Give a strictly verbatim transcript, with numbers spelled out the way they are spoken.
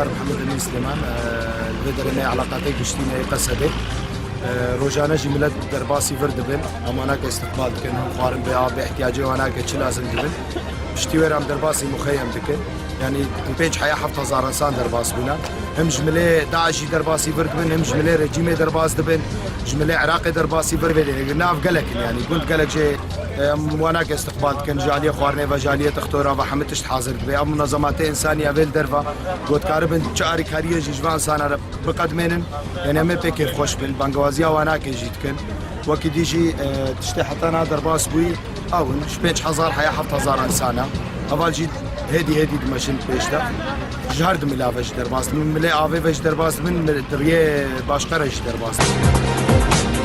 Mihemed Emîn Silêman, e, li vê derê me eleqatê giştî ne yê Qesedê. E, rojane jî milet derbasî vir dibin, em wana ke îstiqbal dikin, him xwarin bê, av bê, ihtiyacê wana ke çi lazim dibin. Piştî wê re em derbasî muxeyem dikin. Yanî pênc heya heft hezar însan derbas bûne. Him ji milê DAIŞ jî derbasî vir dibin, him ji milê rejîmê derbas dibin, ji milê Iraqê derbasî vir vê derê. Nav gelek in, yanî gund gelek jê, em wana ke îstiqbal dikin, ji aliyê xwarinê ve, ji aliyê textora ve, hemî tişt hazir dibe. Em munezematê însanî ya vê li derva ku dikaribin çi alîkariyê jî ji van însana re biqedmênin, yanî em ê pê kêfxweş bin, bangewaziya wana ke jî dikin. Wekî dî jî, e, tiştê heta niha derbas bûyî, ew in, ji pênc hezar heya heft hezar însan e. Heval jî hêdî hêdî dimeşin pêş de. Ji her du mila ve jî derbas dibin. Milê avê ve jî derbas dibin, mil-, di riyê başqe re jî derbas dibin.